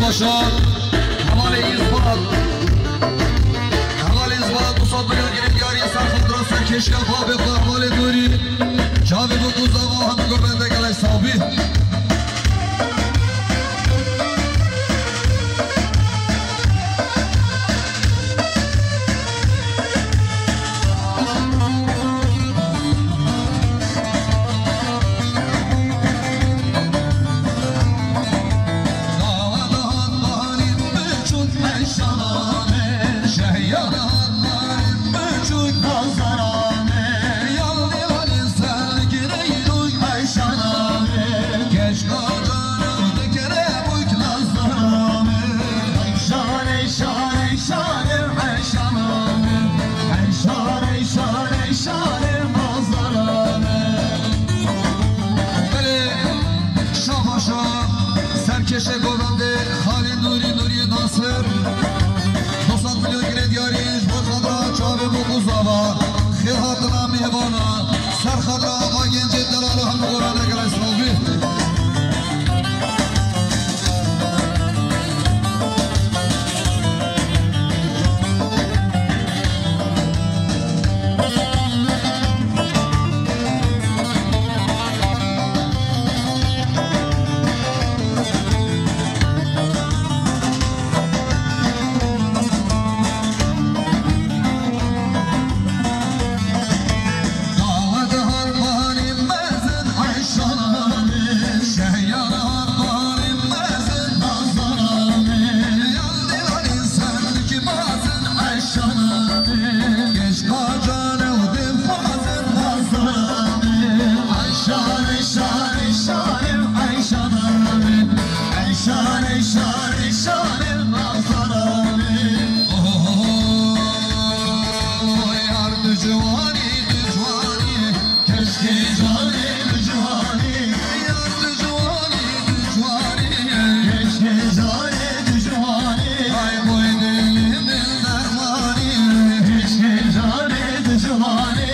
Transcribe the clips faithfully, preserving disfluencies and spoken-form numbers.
Paşa, hevalê Îzbat. Hevalê Îzbat, du sed milyon girê diyarî ser xatira serkêşiya babê xwe, hevalê Nûrî. Çavê ku kuzava hemû govende gelek sabî. Belê, şabaşa, serkêşê govendê Xalê Nûrî, Nûrî Nasir. Du sed milyon girê diyarî ji bo xatira çavê bo kuzava. Xêr hatina mêvana. Ser xatira ava gencê delala hemû gorane gelek sabî. Oy, yar, tu ciwanî, tu ciwanî. Keşkê canê tu ciwanî. Yar tu ciwanî, tu ciwanî. Keşkê canê tu ciwanî. Ay boy dilê min dermanî. Keşkê canê tu ciwanî.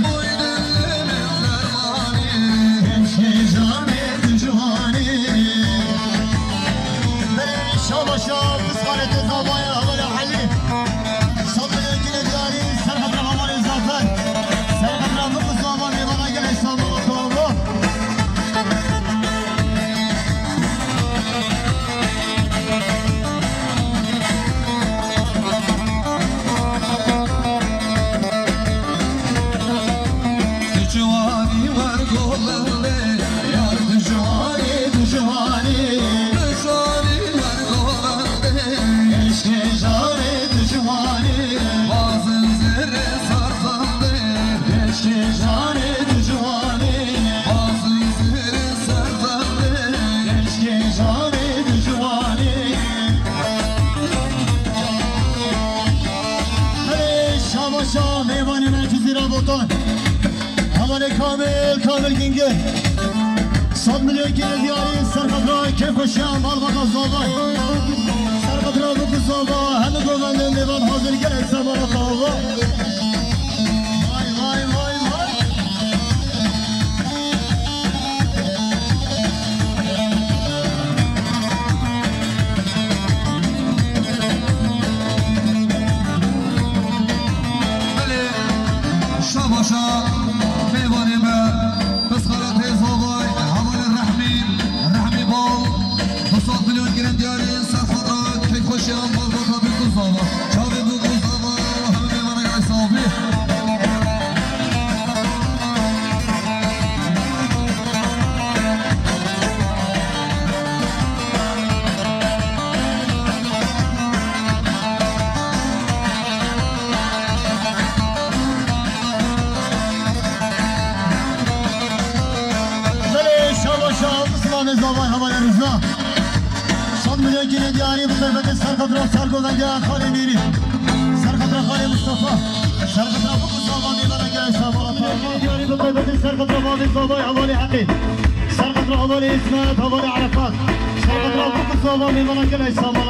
Boy dilê min dermanî. Keşkê canê tu ciwanî. Belê şabaşa, pisxanetê zavaya, hevala Elî. Sabirê yekînê diyarî, ser xatira hevalê Zafer. Ser xatira Bikuzava, mêvana gelê Samola Tava. Tu ciwanî wer govendê, yar tu ciwanî, tu ciwanî. Tu ciwanî wer govendê. Eşkê canê tu ciwanî. Bazin zêrê ser xandê. Eşkê canê tu ciwanî. Bazin zêrê ser xandê. Eşkê canê tu ciwanî. Belê şabaşa mêvanê me Cizîra Botan. Hevalê Kamil, Kamil Gingir. Sed milyon kî diyarî ser xatira kêfxweşiya malbata Zavay. Ser xatira Bikuzava, hemû govendên mêvan hazir gelek ser malbata Zavay. Vay, vay, vay, vay. Belê, şabaşa, mêvanê me, pisxanetê zavay, hevalê Rehmî, Rehmî Bal, du sed milyon girên diyarî, ser xatira kêfxweşiya malbata Bikuzava. Çavê Bikuzava, hemû mêvana gelek sax bî. Belê şabaşa, pisxanetê zavay, hevalê Riza. Sed milyon kî diyarî bi taybetî ser xatira sergovendiya Xalê Mîrî. Ser xatira Xalê Mustafa. Ser xatira Bikuzava, mêvana gelek sax bî. Diyarî bi taybetî ser xatira bavê zavay, hevalê Heqî. Ser xatira hevalê Îsmet, hevalê Erefat. Ser xatira Bikuzava, mêvana gelek sax bî.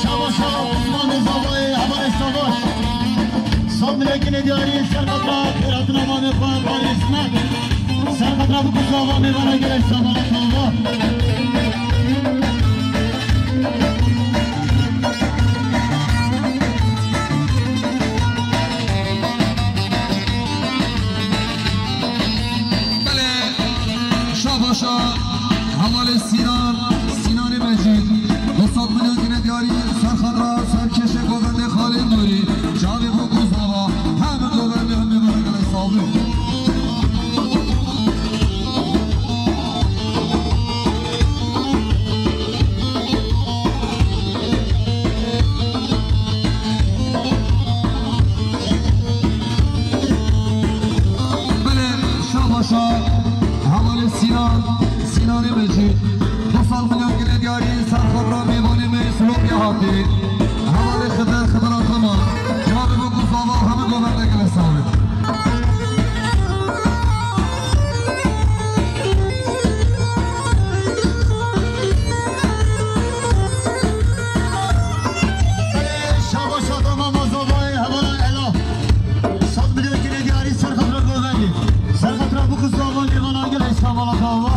Şabaşa Osmanê Zavayê, hevalê Savaş. Sed milyon gilê diyarî, ser xatra xêratina mamê xwe, Xalê Îsmet. Ser xatra biku zava, mêvana gelek savala tava. Belê, şabaşa hevalê Sînan, Sînanê Mecîd. Du sed milyon gilê diyarî, ser xatra, ser kêşê govendê Xalê Nûrî. Çavê bû ku zava, heme govendê, heme bere gelek sax bî. Belê, şabaşa hevalê Sînan, Sînanê Mecîd. Du sed milyon gilê diyarî, ser xatra mêvanê me Silopya hatî. Hevalê Xidr, Xidr Ataman. Çavê bû ku zava, heme govendê gelek sax bî. Şabaşa dama mazavayê hevala Ela. Sed milyon gilê diyarî, ser xatra govendê. Ser xatra biku zava, mêvana gelek savala tava.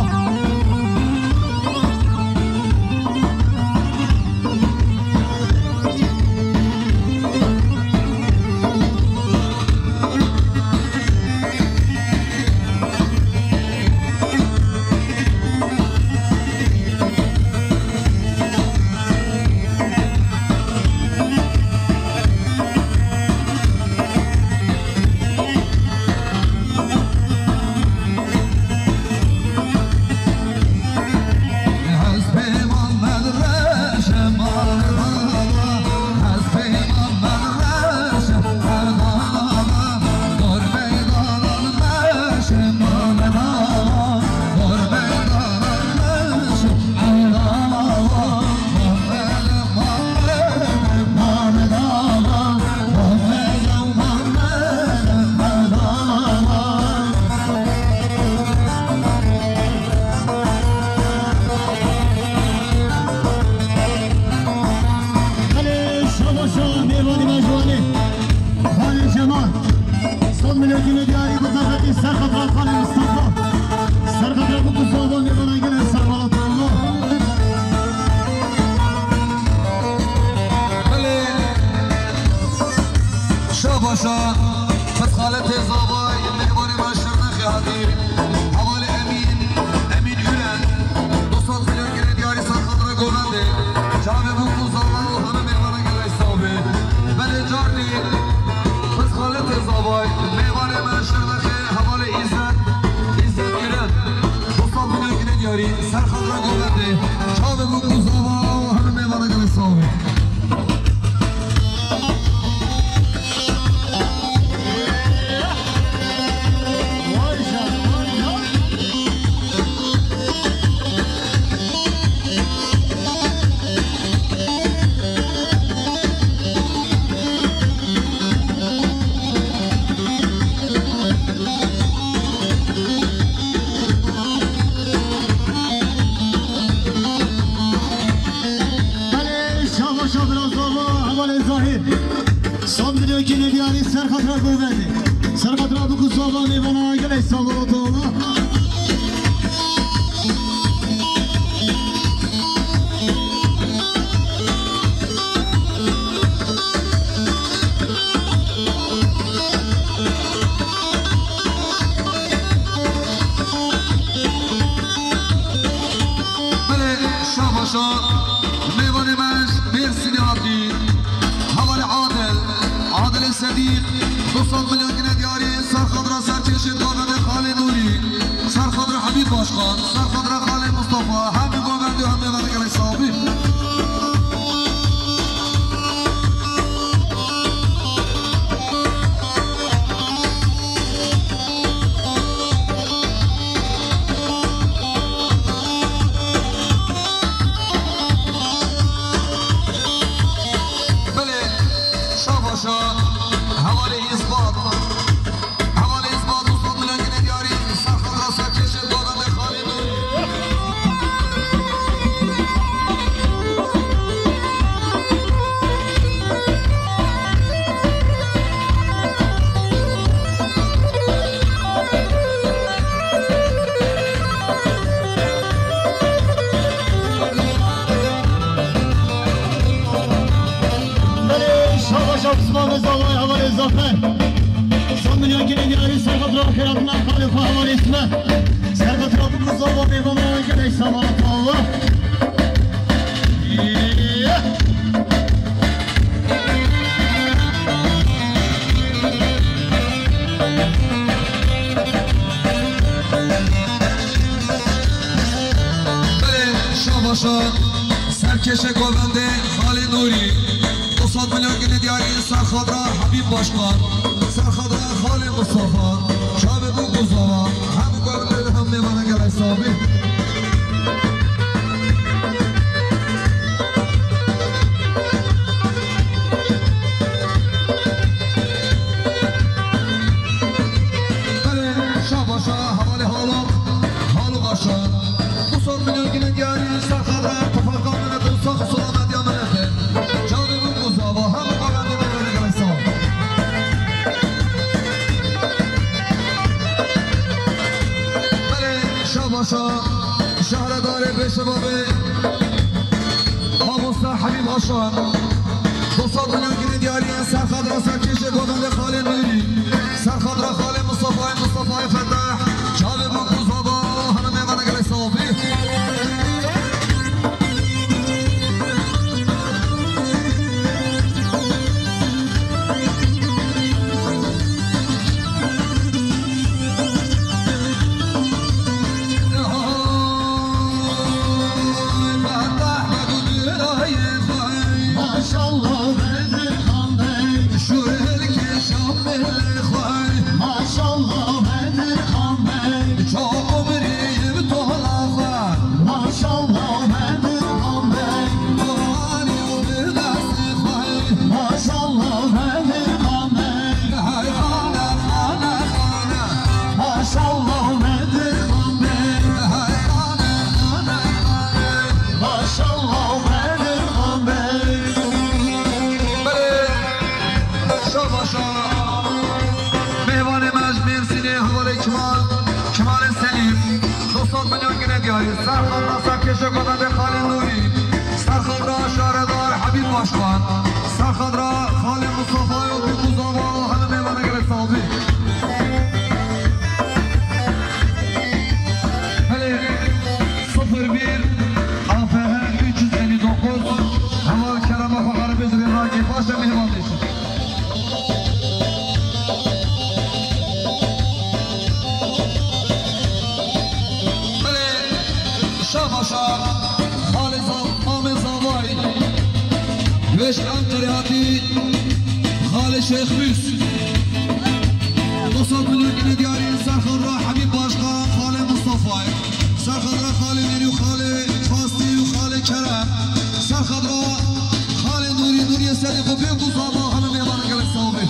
Belê, şabaşa mêvanê me ji Wanê. Xalê Cemal. Sed milyon gilê diyarî, bi zehmetî, ser xatra Xalê Mistefa. Ser xatra biku zava, mêvana gelek sax bî. Belê. Şabaşa Xalê Têzavay, mêvanê me Şirnexê hatî. Hevalê Emîn, Emîn Gülen. Du sed milyon gilê diyarî, ser xatra govendê. Çavê bû ku zava, heme mêvana gelek sax bî. Belê, carnî Xalê Têzavay, mêvanê me Şirnexê, hevalê Îzzet, Îzzet Gülen. Du sed milyon gilê diyarî, ser xatra govendê. Çavê bû ku zava, heme mêvana gelek sax bî. Belê, şabaşa bira zava, hevalê Zahîr. Sed milyon gilê diyarî, ser xatra govendê. Ser xatra biku zava, mêvana gelek sax bî. Belê, şabaşa mêvanê me ji Mêrsînê hatî. Hevalê Adil, Adilê Sedîq, du sed milyon gilê diyarî, ser xatra, ser kêşê govendê Xalê Nûrî, ser xatra Hebîb Başkan, ser xatra Xalê Mustafa, hemî govendê, hemî govendê gelek sax bî. Son milyon gelên diyarî serxwe dira xêratina qalê xwe hevalê îsme. Serxwe dira bû zava mêvana gelek saman tawa. Belê, şabaşa, serkêşe govendê Xalê Nûrî. Du sed milyon gelê diyarî serxwe dira Habîb Başkan. Serxwe dira Xalê Mustafa. Çavê bû ku zava. Hem govendê hem mêvana gelek sawa bî. Belê, şabaşa, hevalê Halok, Halok Aşa. Du sed milyon gelê diyarî serxwe dira, tefeqa min e, tu sax û selametiya min e. Çavê bû ku zava, hem govendê min e, gelek sawa. Belê, şabaşa, şehredarê bêşebabê. Mamoste Habîb Aşan, du sed milyon gelê diyarî, serxwe dira serkêşê govendê Xalê Nûrî, serxwe dira Xalê Mustafayê, Mustafayê Fetah, çavê bû ku zava, hene mêvana gelek sawa bî. Maşallah Bedirxan Bey. Şu ilk şamil xway. Maşallah Bedirxan Bey. Çok umriyim tola xway. Maşallah Bedirxan Bey. Qur'anî û bi dest xway. Maşallah Bedirxan Bey. Hey xane, xane, xane. Maşallah Bedirxan Bey. Hey xane, xane, xane. Maşallah Bedirxan Bey. Belê, şabaşa. Mêvanê me ji Mêrsînê, hevalê Kemal, Kemalê Selîm. Du sed milyon gelê diyarî. Serxwe dira serkêşê govendê Xalê Nûrî. Serxwe dira şaredar Habîb Başkan. Serxwe dira Xalê Mustafayê û bû ku zava, hene mêvana gelek sawa bî. Belê, sıfır bir A F H üç yüz elli dokuz, heval kerema xwe Erebê ji vê rakê baş e, mêvan dêşin. Belê, şabaşa, Xalê Zav-, Mamê Zavay. Wê ji Enqerê hatî Xalê Şêx Mûs. Du sed milyon gelê diyarî, serxwe dira Habîb Başkan, Xalê Mustafayê. Serxwe dira Xalê Nûrî û Xalê Fastî û Xalê Kerem. Serxwe dira Xalê Nûrî, Nûrî Sedîq û bê ku zava, hene mêvana gelek sawa bî.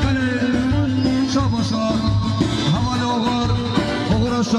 Belê, şabaşa, hevalê Oxir, Oxir Aşa.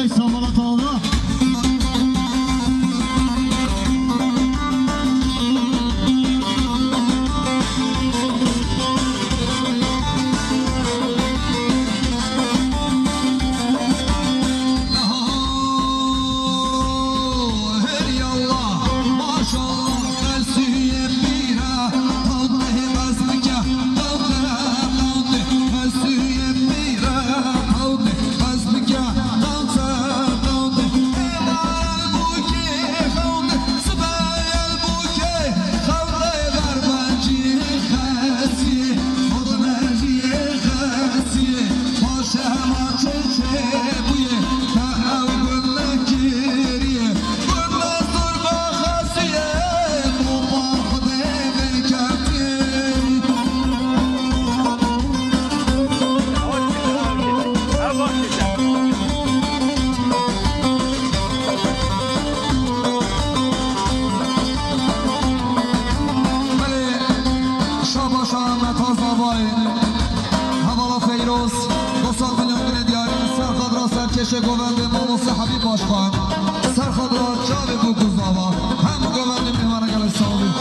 Samara Tağlı. Hey Allah, maşallah, Xesûyê pîra, tawde bes bike, tawde, tawde, Xesûyê pîra, tawde bes bike, tawde, tawde, hêdar bûkê, tawde, sibeyel bûkê, tawde, verbancî, Xesûyê, tawde, neciyê, Xesûyê, paşe ma çi çê bûyê, te ew gund nekiriye. Belê, şabaşa me tazavayê. Hevala Feyroz, dosa Qilingirê diyarî, serxadra serkêşê govendê Mamoste Habîb Başkan, serxadra çavê bû ku zava, hemû govendê mêvana gelek sağ olun.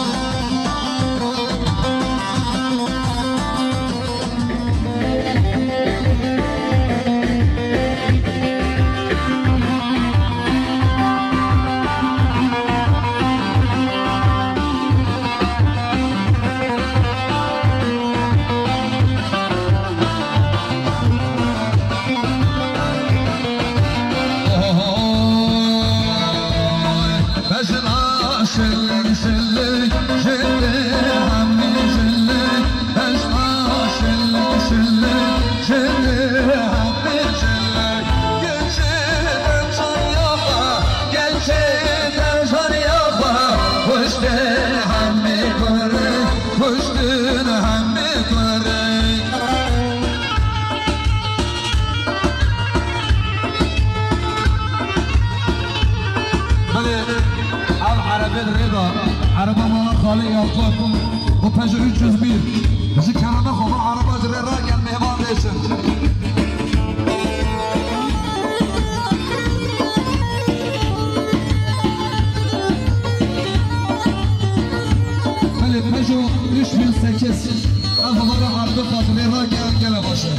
Bejna şillik şillik, jilê hemî jillik. Bejna şillik şillik, jilê hemî jillik. Geçê de cariya xwe, geçê de cariya xwe. Kuştê hemî kurê, kuştin hemî kurê. Belê, ev erebe li rê de, ereba mala Xalê Yaqûb û Peugeot üç yüz bir. Ji kerema xwe, va ereba ji rê ragel, mêvan dêşin. Belê, Peugeot üç bin sekiz. Ev hevala erebe xwe ji rê ragel, gelek baş e.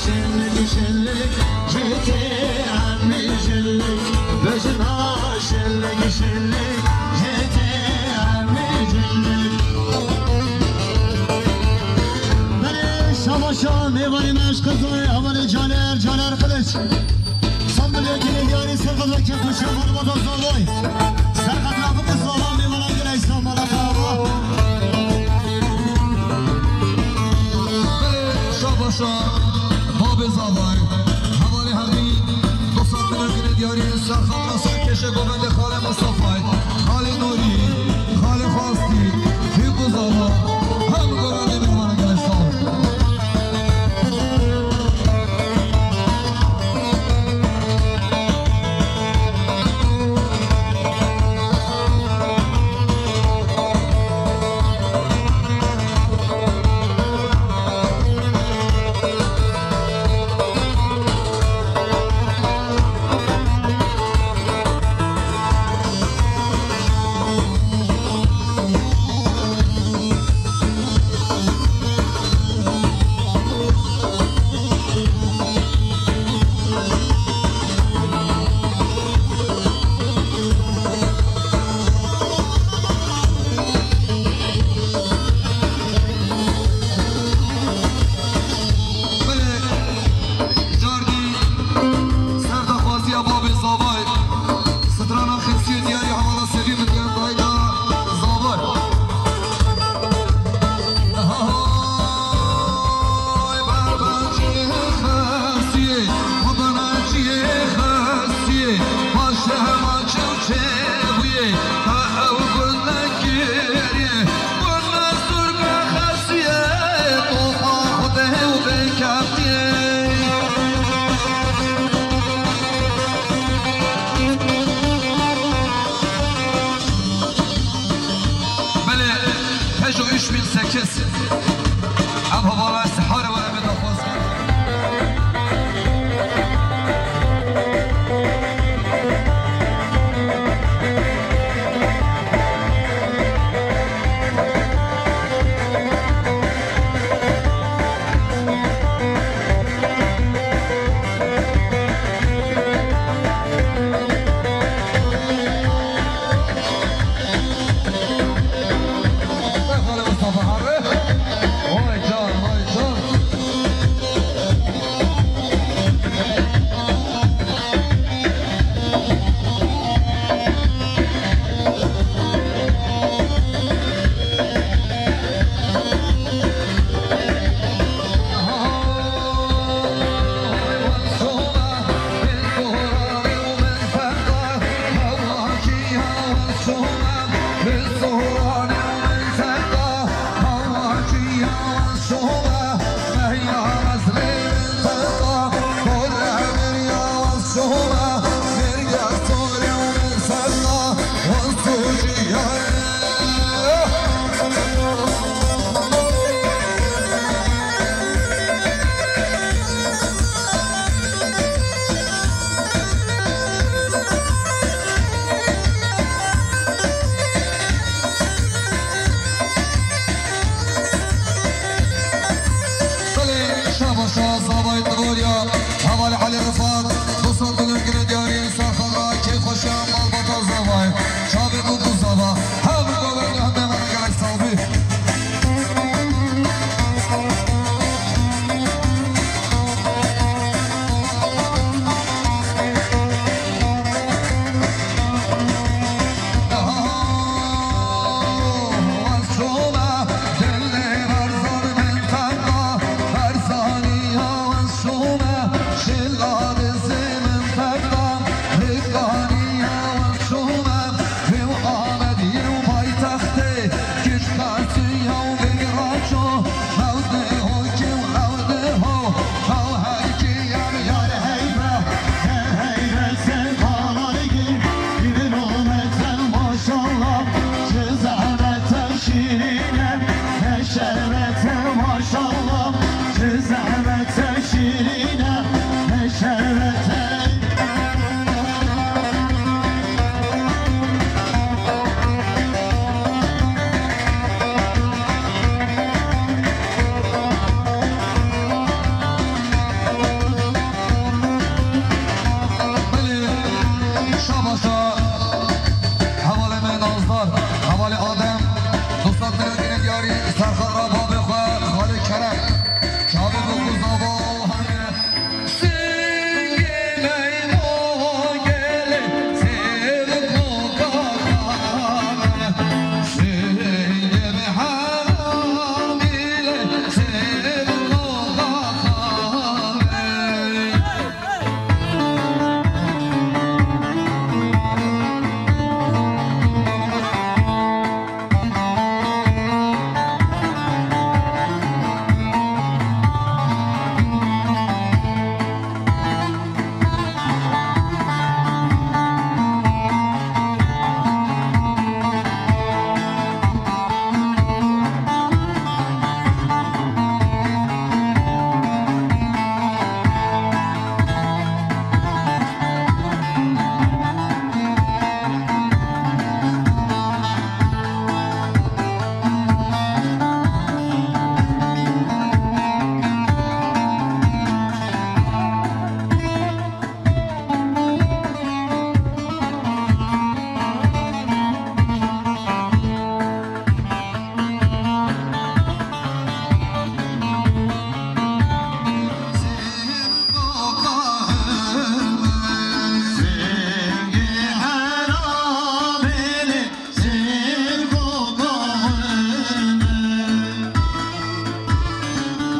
Şillik, şillik, jê tê hemî jillik. Bejna şillik, şillik, jê tê hemî jillik. Belê, şabaşa mêvanê me ji Qizayê, hevalê Caner, Caner Kılıç. Sambulê gelê diyarî, serxedra kêfxweşa malbata Zavay. Serxedra bibe Zava, mêvana gelê Îslam, malbata Zava. Şabaşa babê Zavay, hevalê Hemî, dosa Qilingirê diyarî, serxedra serkêşê govendê Xalê Mustafay, Xalê Nûrî, Xalê Xwastî, Hîb û Zava, hemû govendê mêvana gelê Îslam. Bin sekiz. Ev hevala ez harê we re daxwaz kir. Belê, şabaşa zavayê Tivoliya, hevalê Elî Rifat, dostan dilin girê diyarî, serxan ra kêf xweşiya malbata zavayê. Çavê bû ku zava, hemû golan hemê me gelek sal bî. Belê, şabaşa hevalê me Nazdar, hevalê Adem, dostan me girê diyarî, serxan ra babê xwe, xalê Kerem. Çavê bû ku zava û hemê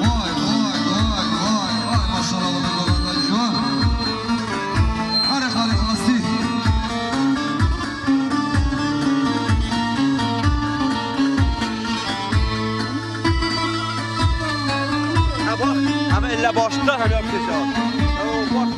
Vay, vay, vay, vay, vay, maşallah, vay, vay, vay, ciwan. Hadi, hadi, hadi. Ha, bak, ama elle başında hani yapacağız. Ha, o bak.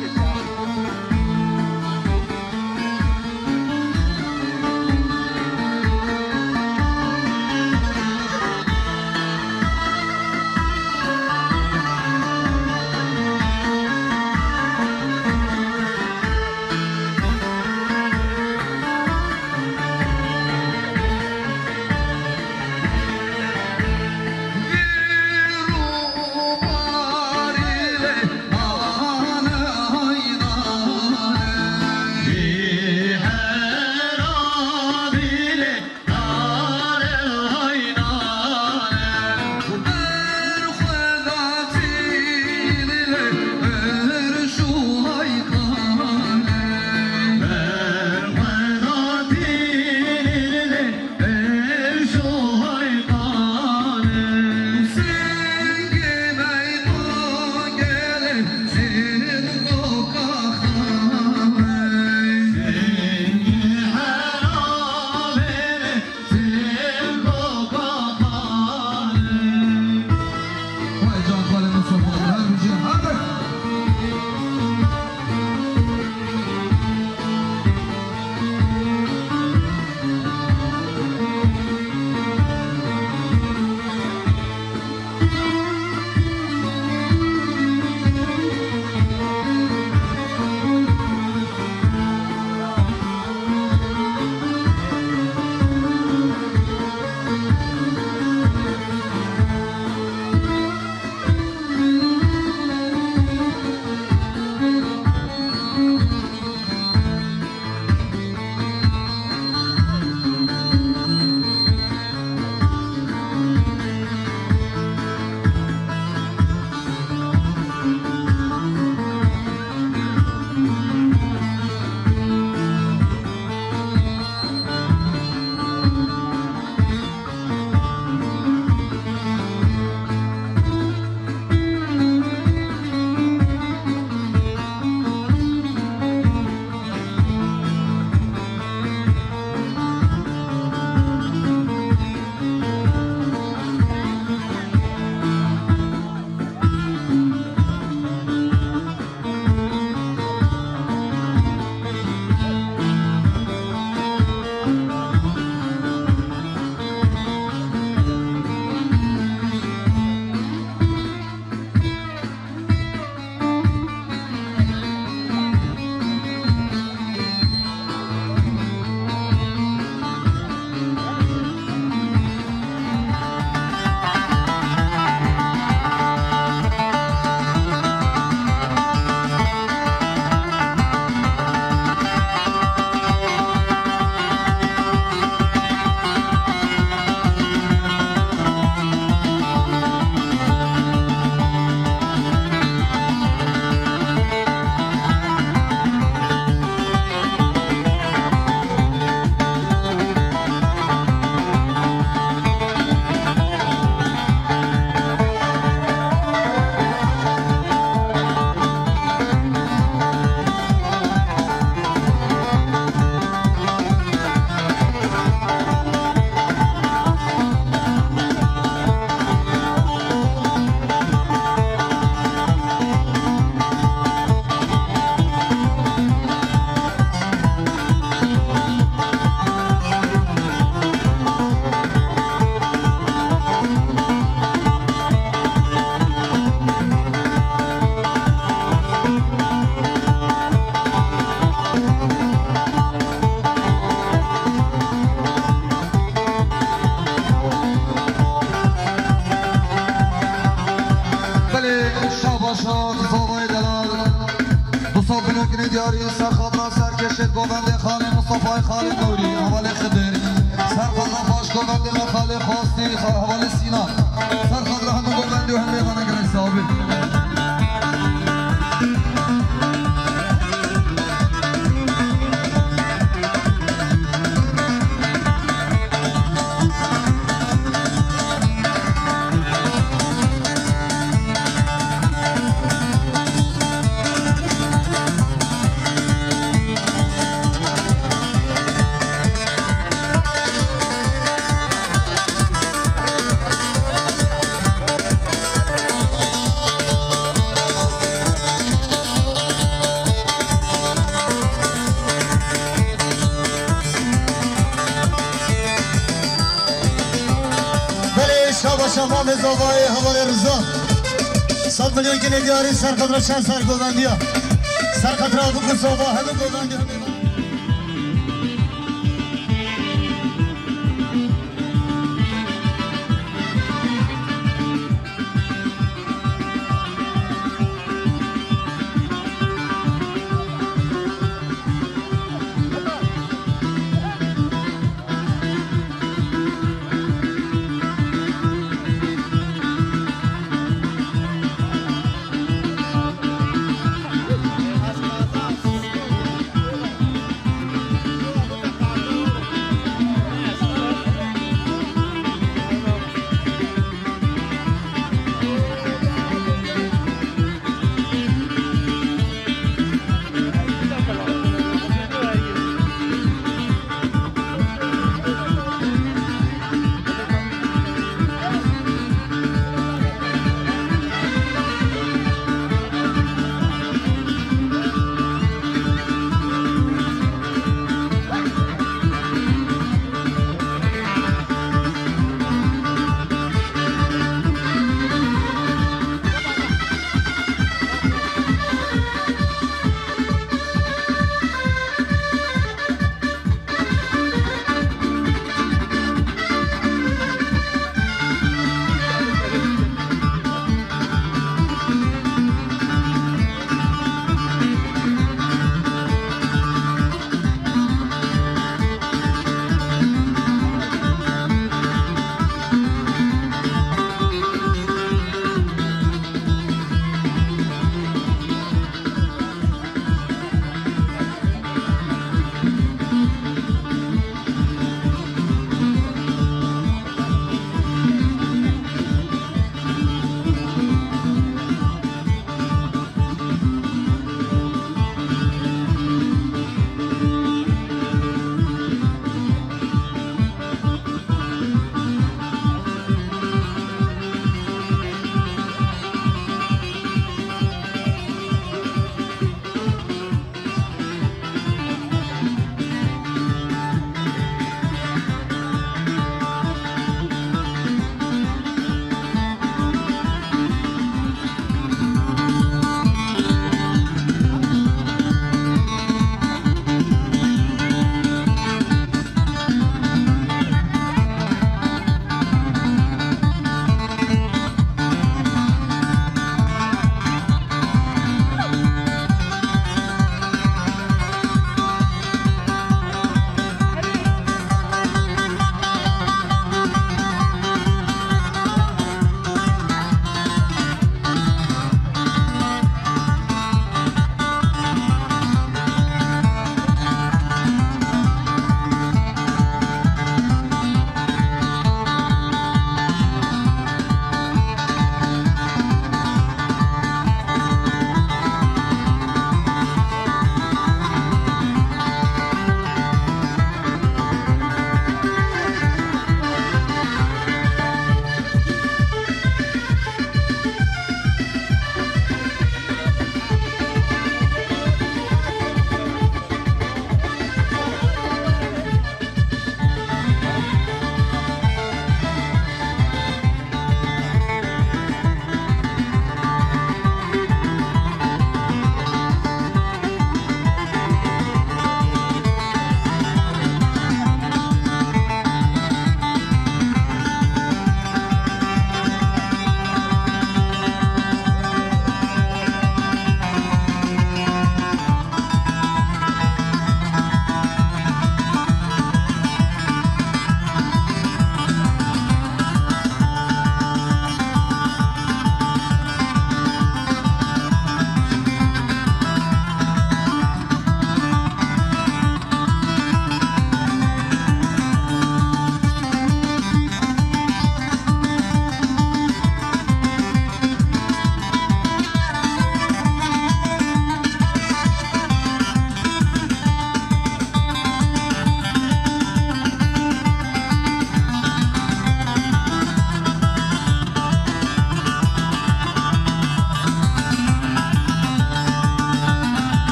Diyarî serxadra serkeşê govendê xalê Mustafayê xalê Nûrî, hevalê Xidir. Serxadra paş govendê me xalê Xwastî, xa-, hevalê Sînan. Serxadra hemû govendê û hemû mêvanê gelek sax bin. Belê, şaba şamamê zavayê hevalê Riza. Sed milyon kinê diyarî serxedra çend sergovendiya. Serxedra biku zava hemû govendi hemû.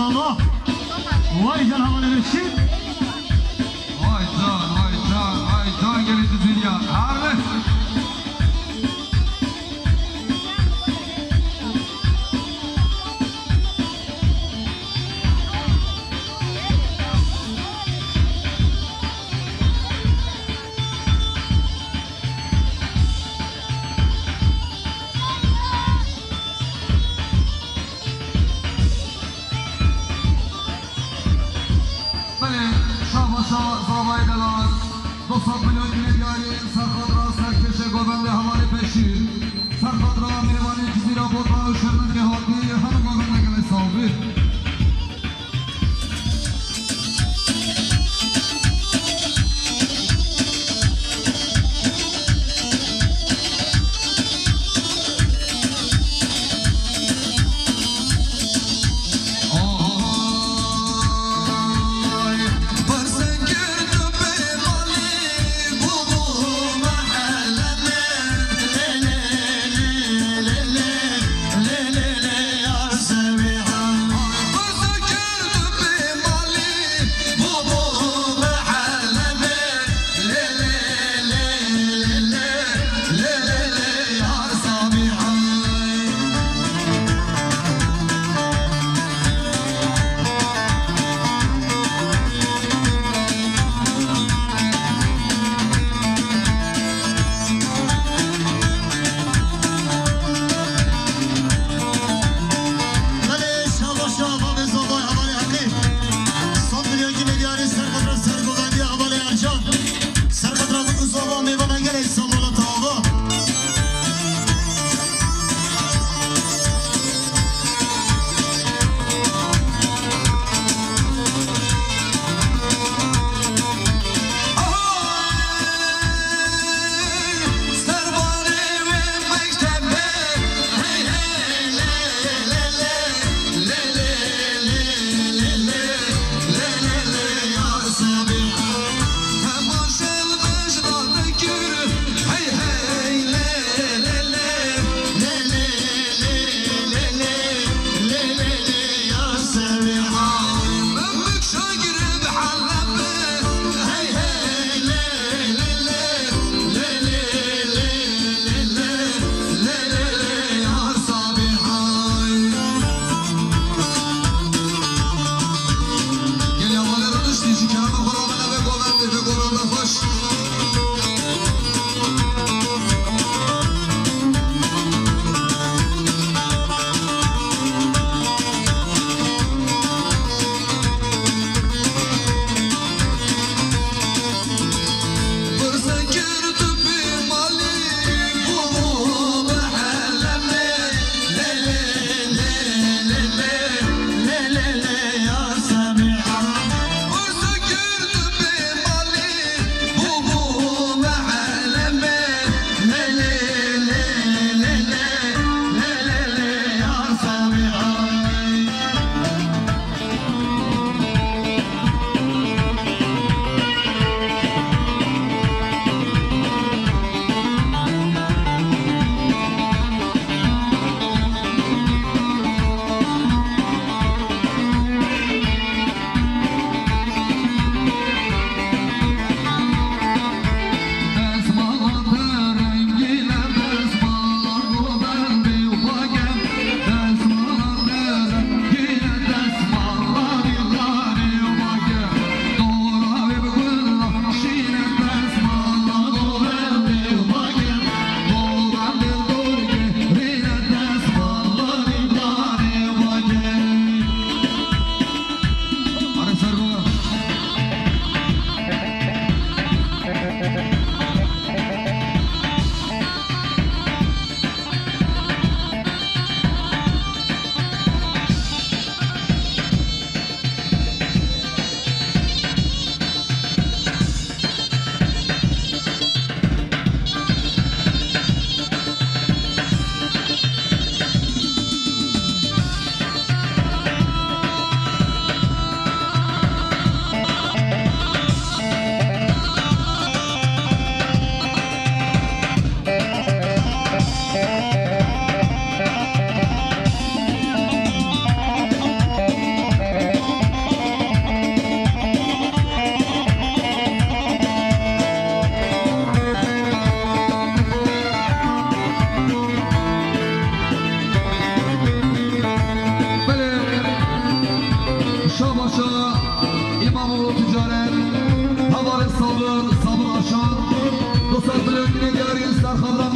Allah. Vay can hevalê Reşîd. Vay can, vay can, vay can gelê Cizîriyan. Harbi. Belê, şabaşa zavayê delal, du sed milyon gulê diyarî, serxatra serkêşê govendê hevalê Beşîr, serxatra mêvanê Cizîra Bota û Şirnexê hatî, hemû govende gelê sawbî.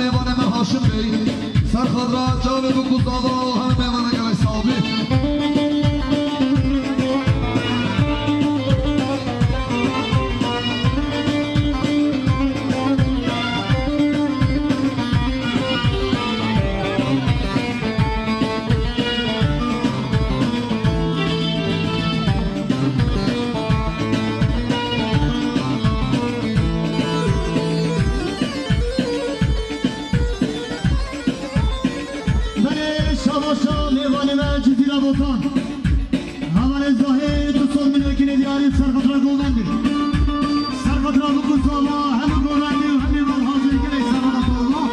Mêvanê me Haşim Bey, ser xatira çavê bû ku zava û hemî mêvana gelek sax bî. Belê, şabaşa mêvanê me Cizîra Botan. Hevalê Zahê, du sed milyonkî diyarî ser xatira govendê. Ser xatira biku sava, hemî govendê û hemî van hazir gelek ser xatira Allah.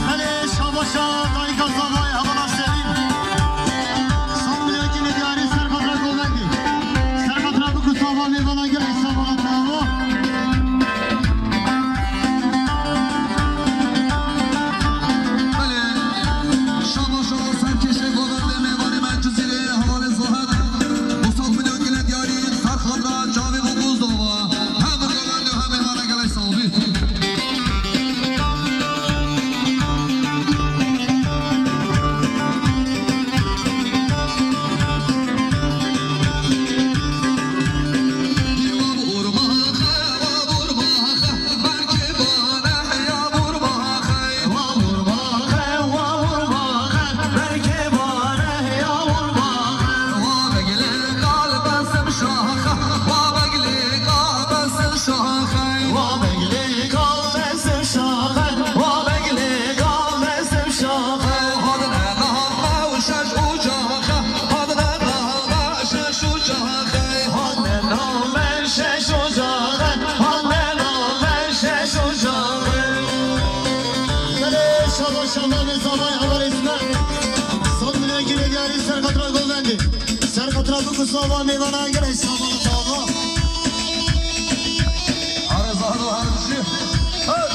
Belê, şabaşa dayika zavayê hevala Selîm. Sed milyonkî diyarî ser xatira govendê. Ser xatira biku sava mêvana gelek sava bravo. Belê, şabaşa serkêşê govendê mêvanê me Cizîrê hevalê Zahê. Du sed milyonkî diyarî ser xatira çavê biku zava. Hemî govendê hemî mêvana gelek sax bî. Belê, şabaş, şabaş, mêvanê zavayê hevalê me. Sed milyonkî diyarî ser xatira govendê. Ser xatira biku sava mêvana gelek sava bravo. Are zahar û her bijî. Hey!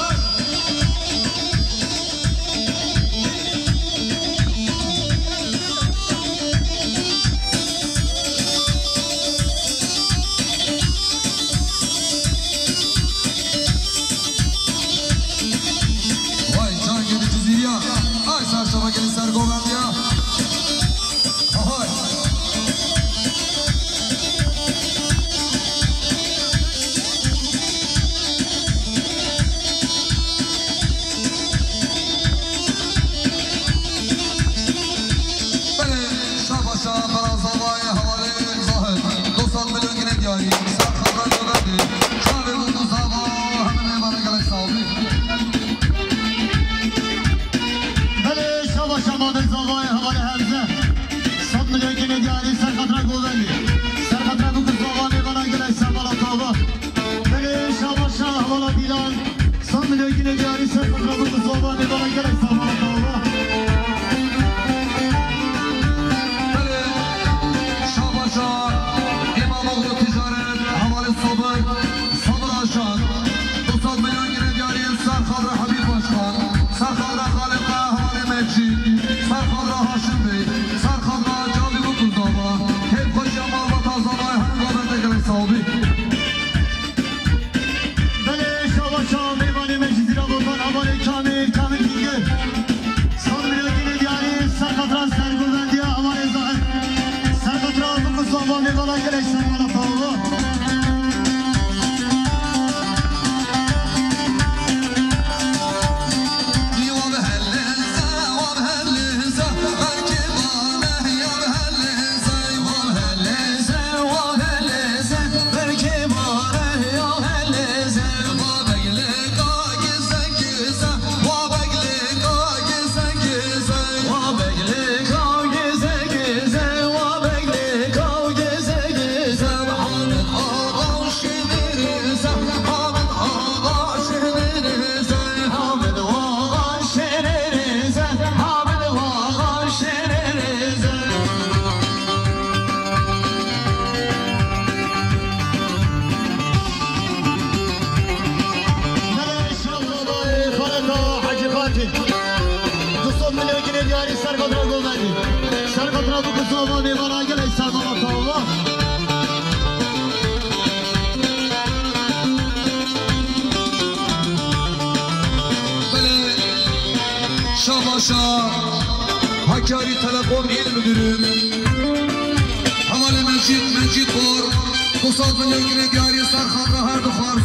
Vay, can geldi Cizîriya. Ay, ser şeva gelin ser govendiya. Ahoy. Çavê Bûk û Zava, hemî mêvana gelek sağ olun. Belê, şaba şaba de Zavayê hevalê Hemze. Sed milyon kinê diyarî ser xatira Govendî. Ser xatira Bûk û Zava mêvana gelek sağ olun. Belê, şaba şa hevala Dîlan. Sed milyon kinê diyarî ser xatira Bûk û Zava mêvana gelek sağ olun. Belê, şaba şa, Îmamoğlu Ticaret, hevalê Sabir. Sabir Aşan, du sed milyon gine diyarî ser xadra Habîb Başkan, ser xadra Xalîqa hevalê Mecîd, ser xadra Haşim Bey, ser xadra Cavî Bûk û Zava, hêv xweşiya malbata Zavayê hemû babete gelek sağ olun. Belê, şaba şa mêvanê me jî zîra botan hevalê Kamîl, Kamîl Bingöl. Sed milyon gine diyarî ser xatira sergovendiya hevalê Zahir. Ser xatira Bûk û Zava mêvana gelek ser mala Paolo. Du sed milyon gine diyarî ser xatira Govendî. Ser xatira Bûk û Zava mêvana gelek ser mala Paolo. Belê, şaba şa, Hakkari Telekom il müdürü, hevalê Mecîd, Mecîd Bor, du sed milyon gine diyarî ser xatira her du xwar